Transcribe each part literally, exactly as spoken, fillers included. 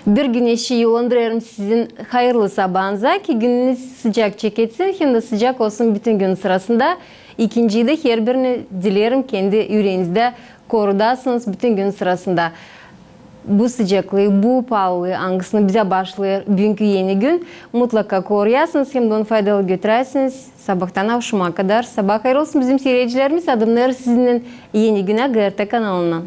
Bir güneşi yollandırêrım sizin hayırlı sabaanıza, ki gününüz sıcak çeketsin, hem dä sıcak olsun bütün gün sırasında. İkinciyi dä herbirine dileerim kendi üreenizdä korudasınız bütün gün sırasında. Bu sıcaklıı, bu paalılıı, angısını bizä baaşlêêr büünkü Eni Gün, mutlaka koruyasınız hem dä onu faydalı götüräsiniz. Sabaadan avşama kadar. Sabaa hayırlı olsun, bizim siiredicilerimiz. Adımnêêrız sizinnän Eni Günä GRT kanalından.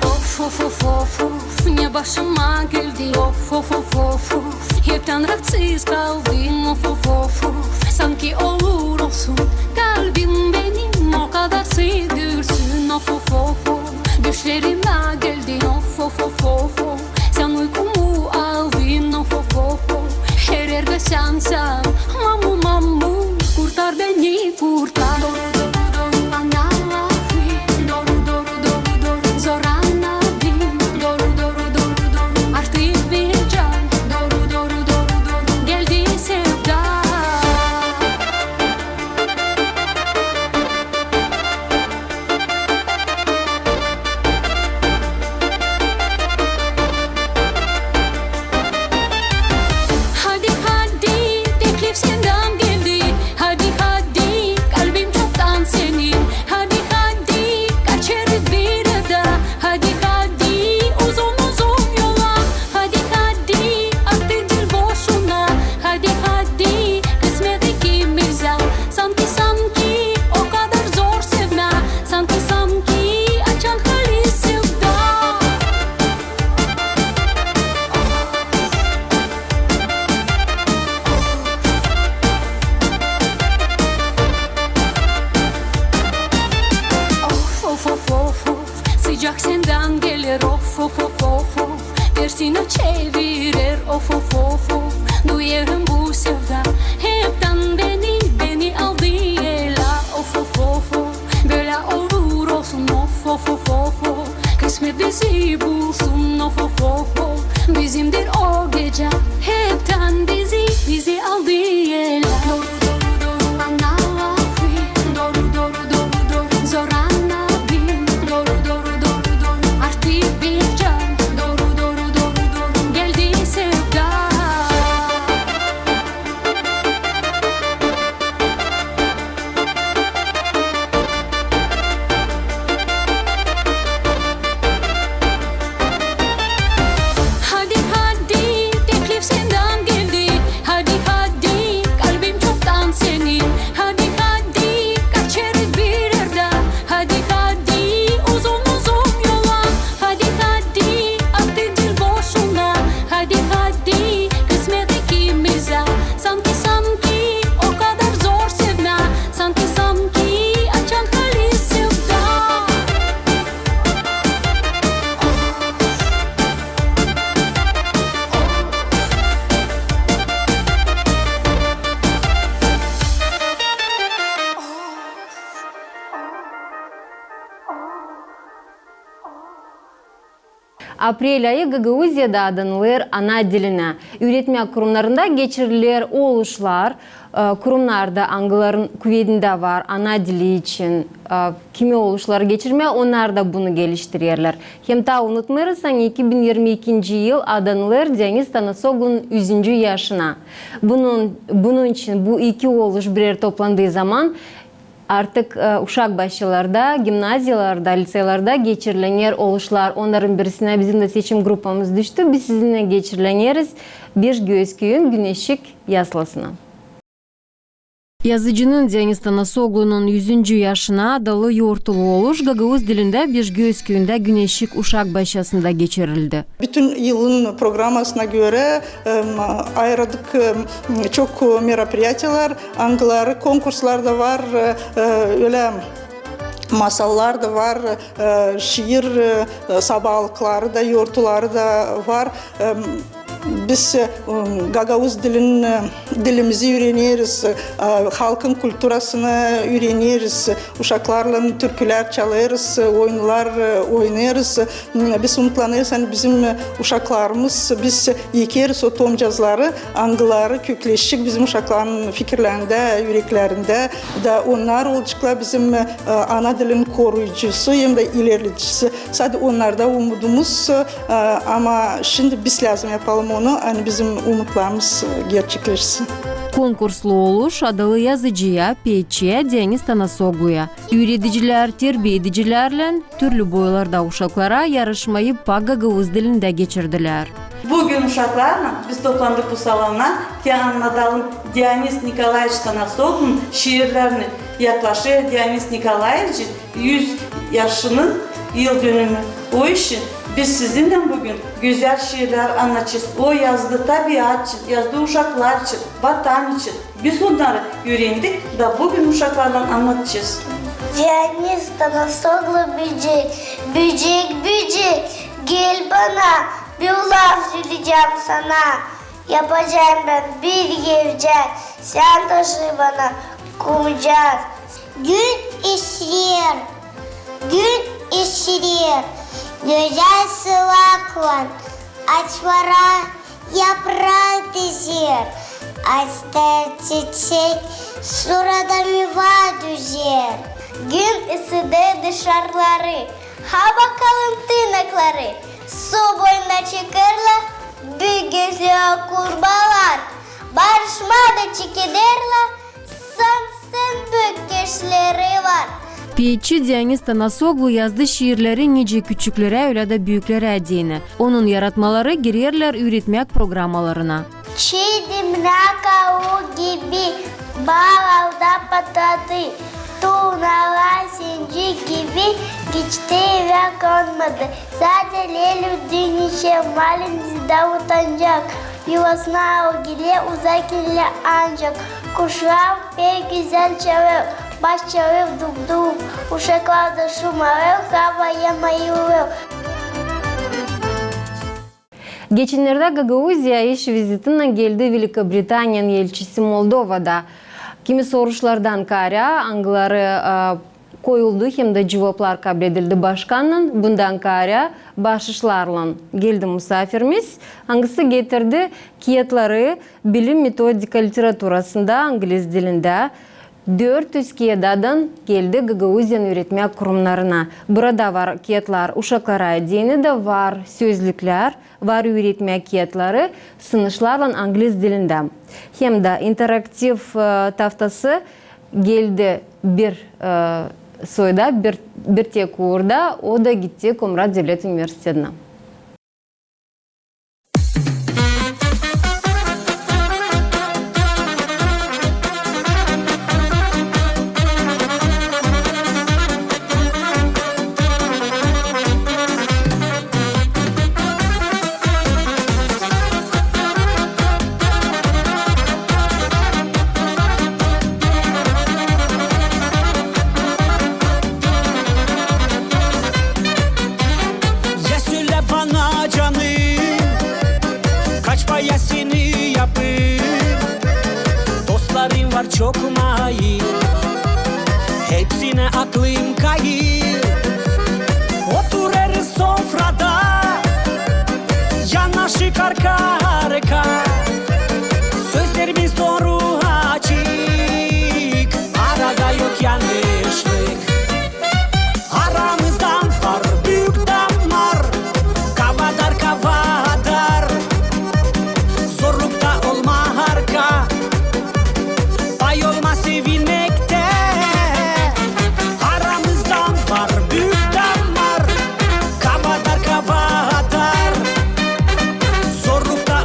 Of, of, of, of, of, ne başıma geldi. Of, of, of, of, of, heptän raatsız kaldım. Of, of, of, of, sanki olur olsun kalbim benim o kadar sıydırsın. Of, of, of, of, düşlerimä geldin. Of, of, of, of, of, sän uykumu aldın. Of, of, of, of, her erdä sän, sän. Mamu, mamu, kurtar beni, kurtar. Doru, doru, doru, ana lafı. Doru, doru, doru, doru, zor annadım. Doru, doru, doru, doru, artık bir can. Doru, doru, doru, doru, geldi sevda. Hadi, hadi, teklif sendän geldi. Hadi, hadi, kalbim çoktan senin. Hadi, hadi, kaçêrız bir dä. Hadi, hadi, uzun, uzun yola. Hadi, hadi, artık diil boşuna. Hadi, hadi, kısmet ikimizä. Sanki, sanki o kadar zor sevmää. Sanki, sanki açan halis sevda. Of, of, of, of, of, sıcak sendän geler. Of, of, of, of, of, tersinä çevirer. Of, of, of, of, duyêrım bu sevda heptän beni, beni aldı elä. Of, of, of, of, bölä olur olsun. Of, of, of, of, of, kısmet bizi bulsun. Of, of, of, of, bizimdir o gecä heptän bizi, bizi aldı elä. Doru, doru, doru, ana lafı. Doru, doru, doru, doru, zor annadım. Doru, doru, doru, doru, artık bir can. Doru, doru, doru, doru, geldi sevda. Hadi, hadi, teklif sendän geldi. Hadi, hadi, kalbim çoktan senin. Hadi, hadi, kaçêrız bir dä. Hadi, hadi, uzun, uzun yola. Hadi, hadi, artık diil boşuna. Hadi, hadi, kısmet ikimizä. Sanki, sanki o kadar zor sevmää. Sanki, sanki açan halis sevda. Aprel ayı Gagauziyada adanılêr ana dilinä. Üüretmä kurumnarında geçiriler oluşlar, e, kurumnar da, angıların kuvedindä var ana dili için, e, kimi oluşları geçirmää, onnar da bunu geliştirerlär. Hem taa unutmêêrız, ani iki bin irmi ikinci yıl adanılêr Dionis Tanasogluun üzüncü yaşına. Bunun, bunun için bu iki oluş birär toplandıı zaman artık, e, uşak başçalarda, gimnaziyalarda, liţeylerdä geçirilenär oluşlar. Onnarın birisinä bizim dä seçim grupamız düştü. Biz sizinnän geçirileneriz bir Göz-Küüyün Güneşik yaslasına. Yazıcının Dionis Tanasoglunun üzüncü yaşına adalı yortulu oluş gagauz dilindä Bejgiöz küüyündä Güneşik uşak başçasında geçirildi. Bütün yılın programasına görä, em, ayırdık, em, çok merapiriyatiyalar, angıları konkurslar da var, e, ölä masallar da var, e, şiir, e, sabaalıkları da, yortuları da var. Em, biz, e, gagauz dilin, e, dilimizi üüreneriz, e, halkın kulturasını üüreneriz, uşaklarlan türkülär çalêrız, oyunlar, e, oynêêrız. Biz umutlanêrız, ani bizim, e, uşaklarımız, biz ekeriz o tomcazları, angıları kökleşecek bizim uşakların fikirlerindä, üreklerindä, da onnar olaceklar bizim, e, ana dilin koruyucusu, hem dä ilerledicisi. Sade onnarda umudumuz, e, ama şindi biz lääzım yapalım onu, ani bizim umutlarımız, e, gerçekleşsin. Konkurslu oluş adalı yazıcıya, peetçiyä Dionis Tanasogluya. Üüredicilär terbiedicilärlän türlü boylarda uşaklara yarışmayı pak gagauz dilindä geçirdilär. Büün uşaklarlan biz toplandık bu salona, ki annadalım Dionis Nikolaeviç Tanasoglunun şiirlerini. Yaklaşêr Dionis Nikolaeviç üz yaşının yıldönümü. O için biz sizinnän büün gözäl şiirlär annadacez. O yazdı tabiat için, yazdı uşaklar için, Vatan için. Biz onnarı üürendik, da büün uşaklarlan annadacez. Dionis Tanasoglu. Bücek, bücek, bücek, gel bana, bir laf söleyecäm sana. Yapacam bän bir evcäk, sän taşı bana kumcak. Gün islär, gün islär, gözäl sılaklan, aç vara yaprak dizer, açtı çiçek, sora da meva düzer. Gün ısıdêr dışarıları, hava kalın tırnakları, su boyuna çıkêrlar büük gözlü kurbaalar, barışmaa da çekederlär, sansın büük keşleri var. Peetçi Dionis Tanasoglu yazdı şiirleri nicä küçüklerä, ölä dä büüklerä deyni. Onun yaratmaları girerlär üüretmäk programalarına. Çiy demnä kavuk gibi, bal alda patladı, turnalar zincir gibi, geçti evä konmadı. Sade lelü dünişä, malin da utancak, yuvasına o girä, uzak ellär ancak. Kuşlar pek gözäl çalêr, baş çalêr duk-duk, uşaklar da şumarêr, havaya mayılêr. Geçennerdä Gagauziyaya iş vizitinnän geldi Velikobritaniyanın elçisi Moldovada. Kimi soruşlardan kaarä, angıları, e, koyuldu hem dä cuvaplar kabledildi başkannan, bundan kaarä baaşışlarlan geldi musaafirimiz, angısı getirdi kiyatları bilim metodika literaturasında angılez dilindä, dört üz kiyadadan geldi Gagauziyanın üüretmäk kurumnarına. Burada var kiyatlar uşaklara deyni dä var sözlüklär, var üüretmäk kiyatları sınışlarlan angılez dilindä. Hem dä interaktiv, e, taftası geldi bir, e, soyda, bir, bir tek uurda, o da gitti Komrat devlet universitetinä. Ya sölä bana, canım, kaç paya seni yapayım? Dostlarım var çok mayıl, hepsinä aklım kayıl. Oturêrız sofrada, yanaşık arka-arka, sözlerimiz doru açık, arada yok yanlışlık. Aramızda var büük damar, kavadar, kavadar. Zorlukta olma harika, pay olma sevinmektä. Aramızda var büük damar, kavadar, kavadar. Zorlukta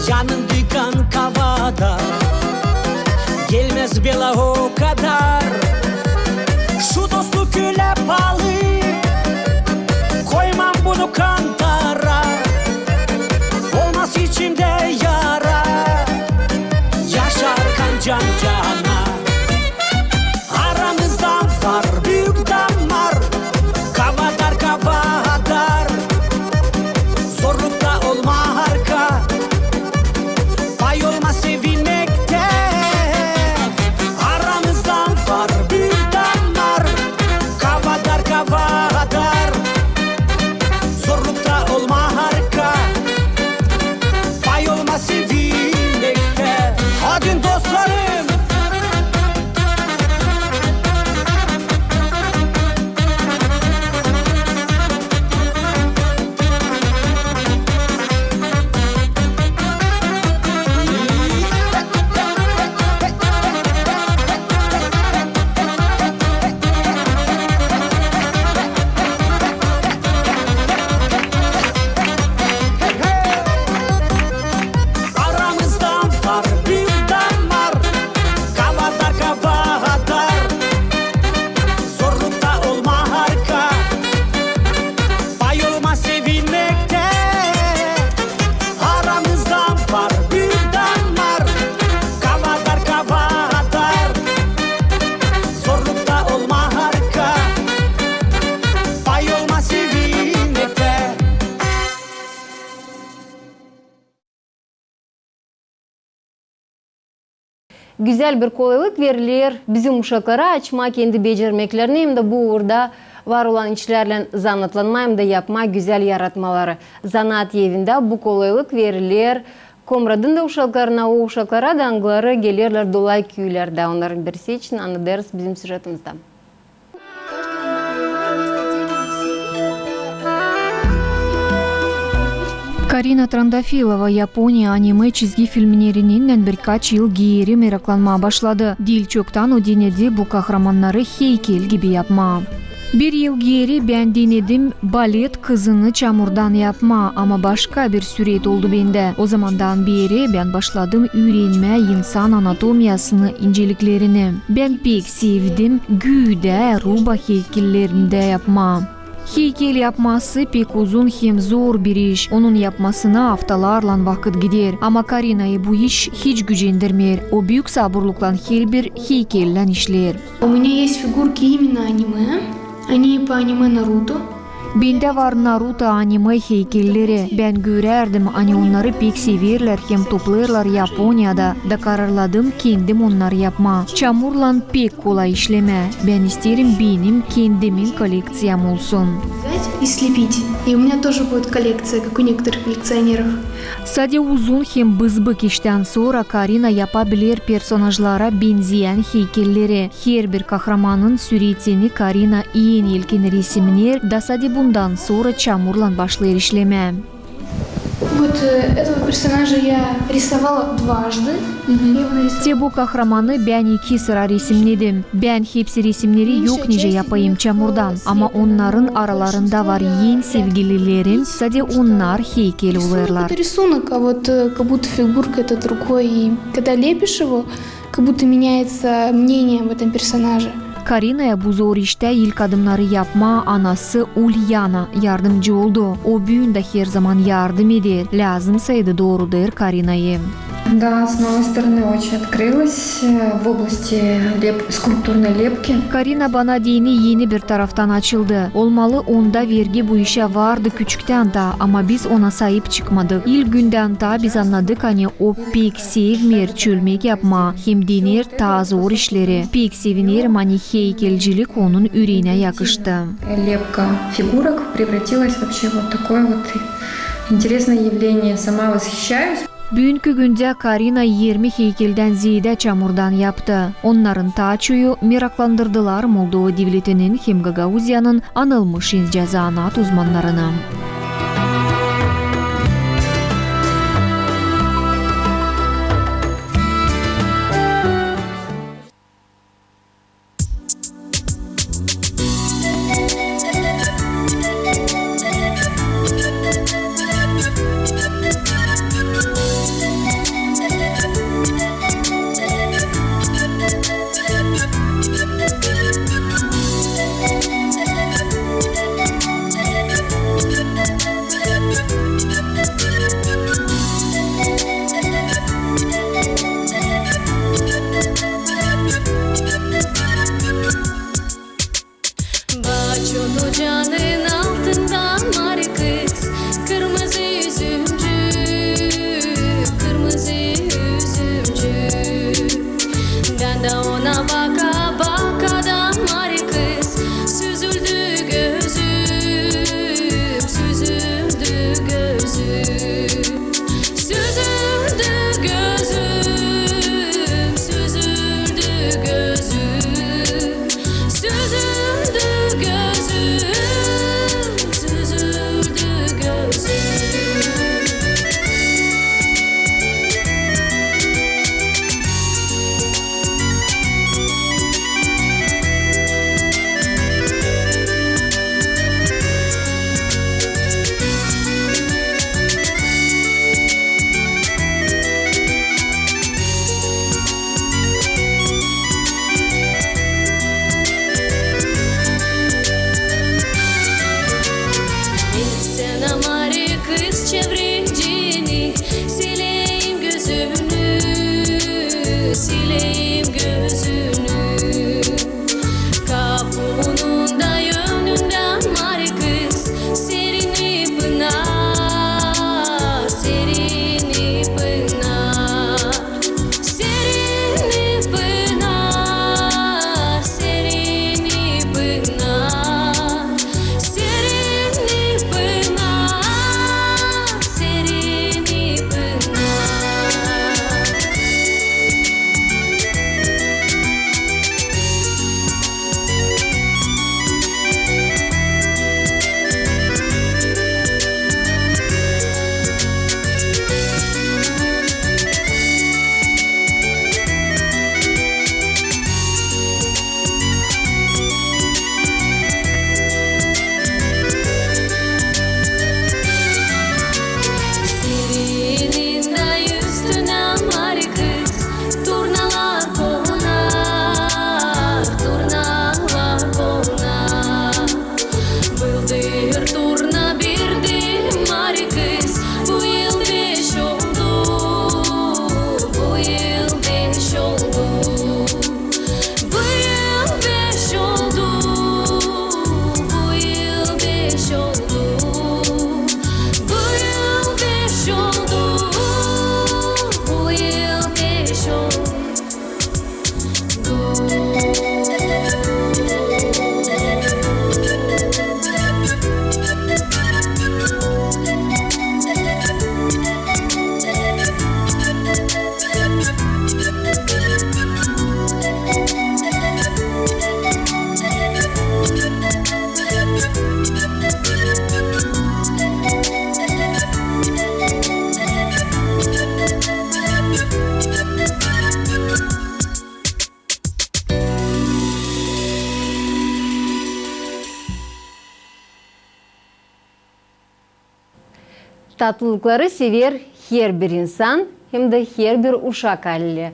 Canım dikan kavada, gelmäz bela o kadar. Şu dostluk ölä paalı, koymam bunu kantara. Olmaz içimdä yara, yaşarkan can-cana. Aramızda var büük damar, kavadar, kavadar. Zorlukta olma harka, pay olma sevinmektä. Aramızda var büük damar, kavadar, kavadar. Zorlukta olma harka, pay olma sevinmektä. Hadi dostlarım! Aramızda var büük damar, kavadar, kavadar. Zorlukta olma harka, pay olma sevinmektä. Aramızda var büük damar, kavadar, kavadar. Zorlukta olma harka, pay olma sevinmektä. Gözäl bir kolaylık veriler bizim uşaklara açmaa kendi becermeklerini hem dä bu uurda var olan işlärlän zanaatlanmaa hem dä yapmaa gözäl yaratmaları. Zanaat evindä bu kolaylık veriler Komratın da uşaklarına, o uşaklara da, angıları gelerlär dolay küülerdä. Onnarın birisi için annadêrız bizim süžetimizda. Karina Trandafilova Yaponiya anime çizgi filmnerinnän birkaç yıl geeri meraklanmaa başladı. Diil çoktan o denedi bu kahramannarı heykel gibi yapmaa. Bir yıl geeri bän denedim balet kızını çamurdan yapmaa, ama başka bir süret oldu bendä. O zamandan beeri bän başladım üürenmää insan anatomiyasını inceliklerini. Bän pek sevdim güüdä ruba heykellerimdä yapmaa. Heykel yapması pek uzun hem zor bir iş. Onun yapmasına aftalarlan vakıt gider. Ama Karinayı bu iş hiç gücendirmeer. O büük saburluklan herbir heykellän işleer. У меня есть фигурки именно аниме. Они по аниме Наруто. Bendä var Naruto anime heykelleri. Bän görärdim, ani onnarı pek severlär hem toplêêrlar Yaponiyada, da kararladım kendim onnarı yapmaa. Çamurlan pek kolay işlemää. Bän isteerim benim kendimin kolekţiyam olsun. Взять и слепить. И у меня тоже будет коллекция, как у некоторых коллекционеров. Sade uzun hem bızbık iştän sora Karina yapa biler personajlara benzeyän heykelleri. Herbir kahramanın süretini Karina en ilkin resimneer, da sade bundan sora çamurlan başlêêr işlemää. Вот, э, этого персонажа я рисовала дважды. Я его нарисовала. Te bu kahramanı bän iki sıra resimnedim. Bän hepsi resimneri yok nicä yapayım çamurdan, ama onnarın aralarında var en sevgililerim, sade onnar heykel olêrlar. Это рисунок, а вот, э, как будто фигурка это другой. И когда лепишь его, как будто меняется мнение об этом персонаже. Karinaya bu zor iştä ilk adımnarı yapmaa anası Ulyana yardımcı oldu. O büün dä herzaman yardım eder. Lääzımsaydı, doorudêr Karinayı. Да, с новой стороны очень открылась, э, в области леп-, скульптурной лепки. Karina bana deyni eni bir taraftan açıldı. Olmalı, onda vergi bu işä vardı küçüktän taa, ama biz ona saip çıkmadık. İlk gündän taa biz annadık, ani o pek sevmeer çölmek yapmaa, hem dener taa zor işleri. Pek sevinerim, ani heykelcilik onun ürenä yakıştı. Лепка фигурок превратилась вообще в вот такое вот интересное явление. Сама восхищаюсь. Büünkü gündä Karina irmi heykeldän zeedä çamurdan yaptı. Onnarın taa çoyu meraklandırdılar Moldova devletinin hem Gagauziyanın anılmış incä zanaat uzmannarını. Tatlılıkları sever herbir insan, hem dä herbir uşak haliyle.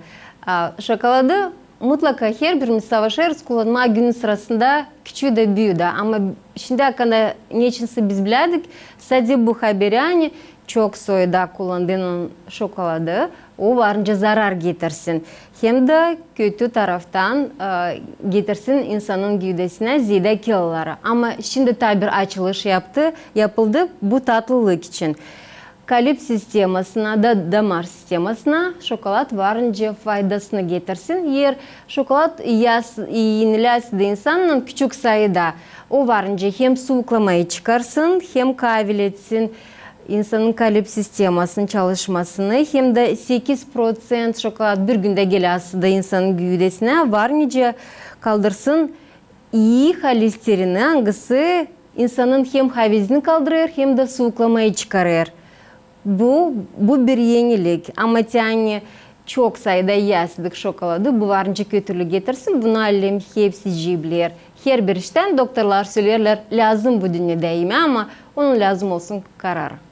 A, şokoladı mutlaka herbirimiz savaşêrız kullanmaa günün sırasında, küçüü dä, büyüü dä. Ama şindi hakkında neçinsä biz bilärdäk, sade bu haber, ani çok soyda kullandın şokoladı, o varınca zarar getirsin. Hem dä kötü taraftan, e, getirsin insanın güüdesinä zeedä kiloları. Ama şindi taa bir açılış yaptı, yapıldı bu tatlılık için. Kalp sistemasına da, damar sistemasına şokolad varınca faydasını getirsin. Eer şokolad iyäs-, eniläsä dä insannan küçük sayıda, o varınca hem suvuklamayı çıkarsın, hem kaaviletsin insanın kalp sistemasının çalışmasını, hem dä sekiz proţent şokolad bir gündä geläsä dä insanın güüdesinä, varınca kaldırsın ii holesterini, angısı insanın hem havezini kaldırêr, hem dä suvuklamayı çıkarêr. Bu, bu bir enilik. Ama te ani çok sayıda iyäsä dä şokoladı, bu varınca kötülük getirsin, bunu alem hepsi cibleer. Herbir iştän doktorlar söleerlär, lääzım bu dünnedä imää, ama onun lääzım olsun kararı.